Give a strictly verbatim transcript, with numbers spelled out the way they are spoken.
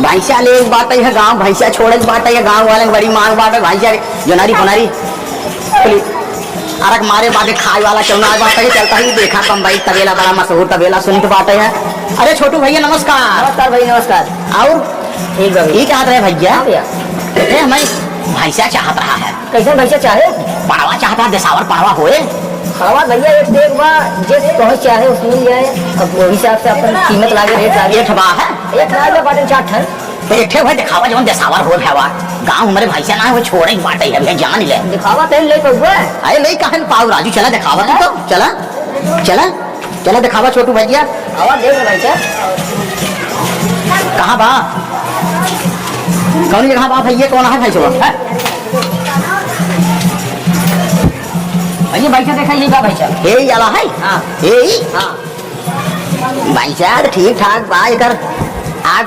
भैंसा लेक बाटे है गाँव, भैंसा छोड़ेक बाटे है, गाँव वाले बड़ी माँग बाटे भैंसा के, जोनारी फोनारी, बोली, अरक मारे बाटे, खाए वाला केहू ना बाटे, चलता ही देखा बम्बई तबेला, बड़ा मशहूर तबेला सुनित बाटे है। अरे छोटू भैया नमस्कार। नमस्कार भैया, नमस्कार। और ठीक बा भैया। ई चाहत रहे भैया? हाँ भैया। ए, हमें भैंसा चाहत रहा है। कैसन भैंसा चाहे? पड़वा चाहत रहा, देसावर पड़वा होए। पड़वा भैया एक से एक बा, जे तोहे चाहे उस मिल जाए। अब वही हिसाब से अपन कीमत लागे, रेट लागे। एक बा है? एक लागे बाटे चार ठन। तो एक ठे भाई देखावा, जौन देसावर हो भैया। गाँव हमरे भैंसा ना हो, छोड़ेक बाटे है भैया, जान ले। देखावा तो ले पउबा। अरे ले काहे न पाऊ राजू, चला देखावा तू तो, चला, चला, चला देखावा छोटू भैया। आवा देख भैंसा। कहाँ बा? कौन जगह बा भैया, कौन है भैंसवा? हैं? भैया भैंसा देखा, ये बा भैंसा। ए, ये वाला है? हाँ। ए, ई? हाँ। भैंसा तो ठीक ठाक बा, एकर आग